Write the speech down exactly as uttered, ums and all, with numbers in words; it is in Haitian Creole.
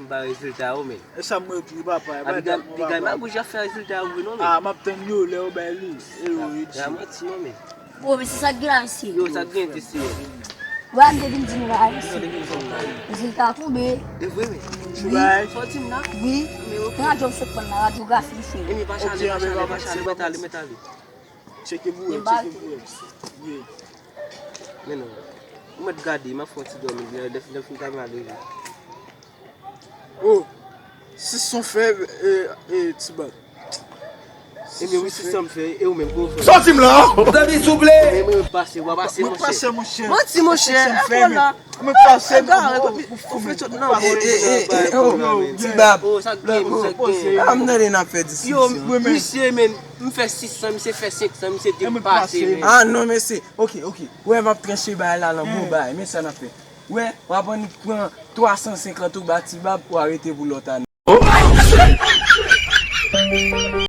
M ba rezilta yo, men. E sa m mwen pou papa. E pa dat mwen papa. Piga Magouj ap fè rezilta yo, wi, non, men. Ah, m ap tann yo lè yo bay lous. E yo redi. Ya manti, non, men. Pwofesè, sa k gen la, mesye? Yo, sa k gen, mesye? Wè, m te vin di nou la, mesye. Rezilta tonbe. E vre, men. Chou bay. Fò di m la. Wi. Men ok. Radyo m sot pran la, radyografi li fè. E men pa chale, pa chale, pa chale, mèt ale, mèt ale. Tcheke pou wè, Demba tcheke pou wè. Yeah. Men non. Ou mèt gade, m ap fè yon ti dòmi, lè, lè, lè fin travay leve. Oh, si son fè, e, e, ti bab. E men wi, si sa m fè, e ou menm, kou fè. Sòti m la! Tanpri, souple! E men pase, w a pase, Mwen monchè. Pase, monchè. Manti, monchè. Sa m fè, Akò la. Mwen pase, Gare, ou fè sòt nan. E, e, e, e, oh, Yo, ti bab, Oh, sa k gen, sa k a gen. m tande n ap fè Yo, diskisyon. misye, men, m fè sis san, misye fè senk san, misye te E mwen pase, pase. men. Ah non, mesye, ok, ok. Wè, m ap tranche bagay la nan bon bagay, men sa n ap fè. Wè, w ap annik pran twa san senkant ou ba ti bab pou arete pou lòt ane.